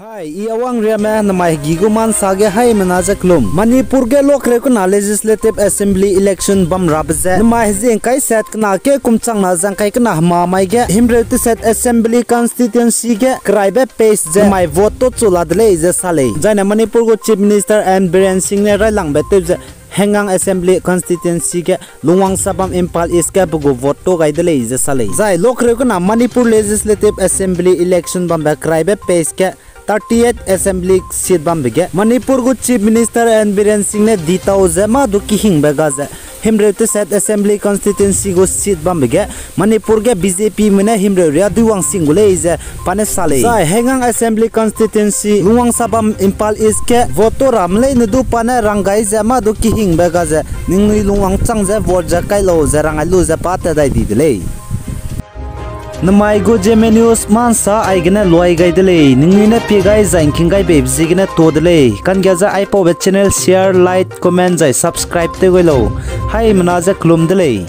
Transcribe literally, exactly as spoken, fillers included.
Hai, I Awang Riame, nemai hegi gu mansa ge haimena ze kelum. Manipur ge lokreu kena Legislative Assembly election bam rabe ze nemai hezing kai sat kena ke kumchangna zang kai kena hema mai ge himreu tesat Assembly Constituency ge keraibe pace ze nemai vote to chu la de lei ze sa lei. Zaine Manipur gu Chief Minister N Biren Singh ne railangbe tew ze Hengang Assembly Constituency ge Lungwang Sabam Imphal East ge pe gu vote to gai de lei ze sa lei. Zai lokreu kena Manipur Legislative Assembly election bambe keraibe pace ge thirty-eight assembly seat bambe ge Manipur gu Chief Minister N Biren Singh ne ditau ze mâ du kihingbe ga ze himreu tesat Assembly Constituency gu seat bambe ge Manipur ge B J P me ne himreu ria duiwang sing gu lei ze pa ne sa lei. Zai Hengang Assembly Constituency, Lungwang Sabam Imphal East ge vote to ramme leine du pa ne rang gai ze mâ du kihingbe ga ze ningnui lungwang chang ze vote ze kai lau ze rang gai lu ze pa tat dai di de lei. Nemai gu Zeme News mansa aigene luai gai de lei. Ningnui ne pie gai zai ngking gai beibe ziegene to de lei. Kanggia ze aipaube channel share, like, comment zai subscribe tew gai lau. Haimena ze kelum de lei.